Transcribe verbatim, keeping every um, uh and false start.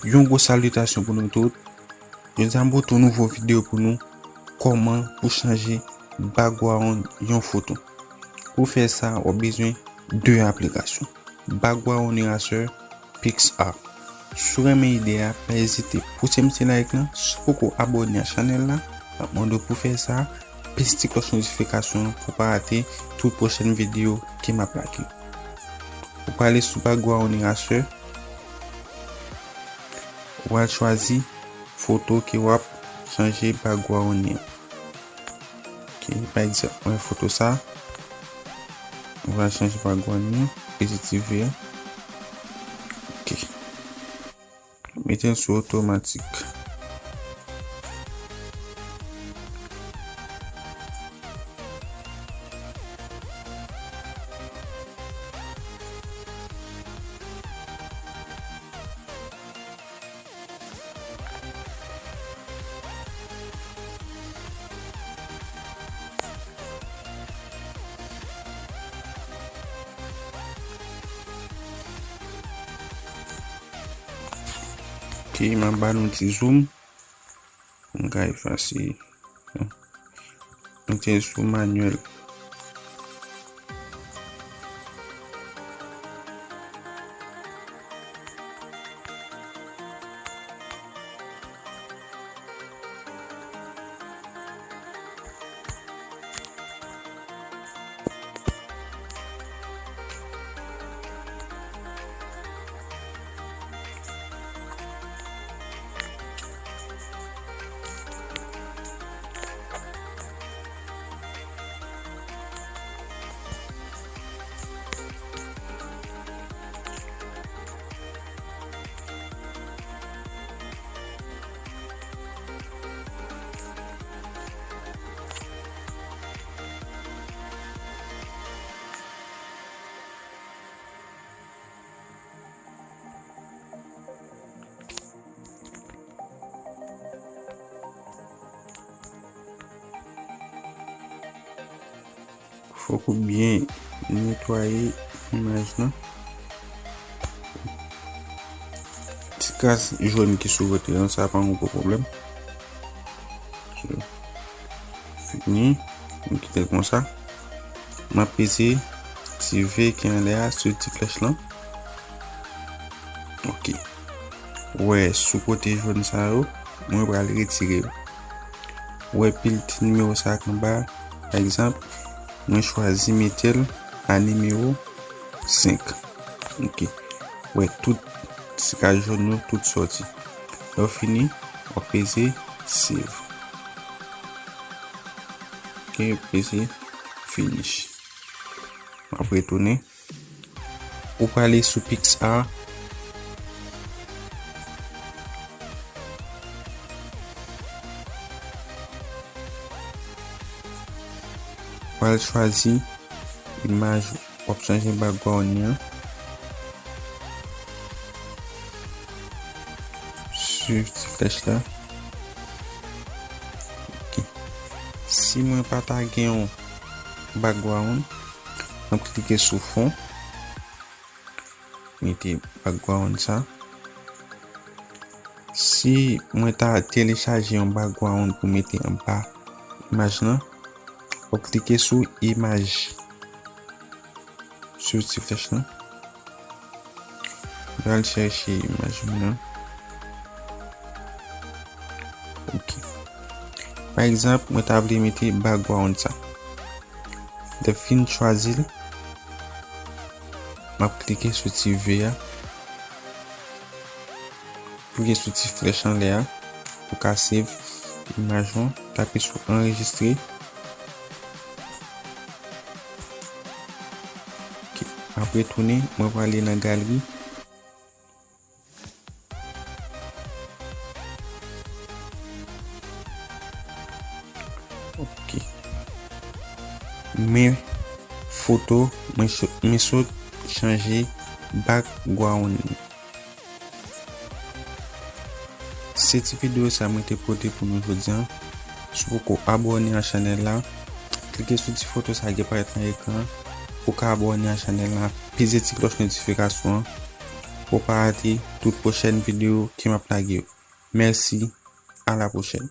Yon gwo salitasyon pou nou tout. Jodi a m pote yon nouvo videyo pou nou, kòman pou chanje background yon foto. Pou fè sa, w ap bezwen de aplikasyon, Background Eraser, PicsArt. Si w renmen ide a, pa ezite pouse m ti like lan. Si w poko abòne a chanèl la, m ap mande w pou fè sa, peze ti klòch notifikasyon an pou w pa rate tout pwochèn videyo ke m ap lage. Ou prale sou Background Eraser, ou pral chwazi foto ke w ap chanje background li an. Ok, pa egzanp, mwen foto sa, ou pral chanje background li an, peze ti V an. Ok. Mete l sou otomatik. Ok, m ap ba nou ti zoom. M ka efase. M te sou manyèl. Fòk ou byen netwaye imaj lan. Ti kras jòn ki sou kote an, sa pa yon gwo pwoblèm. So, fini. M kite l konsa. M ap peze ti V ki anlè a sou ti flèch lan. Ok. Ou wè sou kote jòn sa yo, mwen pral retire yo. Ou wè pil ti nimewo sa k anba, pa egzanp, mwen chwazi mete l a nimewo senk. Ok. Ou wè tout ti kaz jòn yo, tout sòti. Lè w fini, w ap peze save. Ok, peze finish. W ap retounen. Ou prale sou PicsArt. Pral chwazi imaj w ap chanje background li an. Swiv ti flèch la. Ok. Si mwen pa ta gen yon background, m ap klike sou fon. Mete background sa. Si mwen ta telechaje yon background pou mete anba imaj lan, w ap klike sou imaj. Swiv ti flèch lan. M pral chèche imaj mwen an. Ok. Pa egzanp, mwen ta vle mete background sa. Lè fin chwazi l, m ap klike sou ti V a. Klike sou ti flèch anlè a pou ka save imaj lan. Tape sou anrejistre. Ok. M ap retounen, mwen prale nan galri. Ok. Men foto, mwen, mwen sot chanje background li. Se ti videyo sa mwen te pote pou nou jodi a. Si w poko abòne a chanèl la, klike sou ti foto sa ki parèt nan ekran pou w ka abòne a chanèl la, peze ti klòch notifikasyon an. pou w pa rate tout pwochèn videyo ke m ap lage yo. Mèsi, a la pwochèn.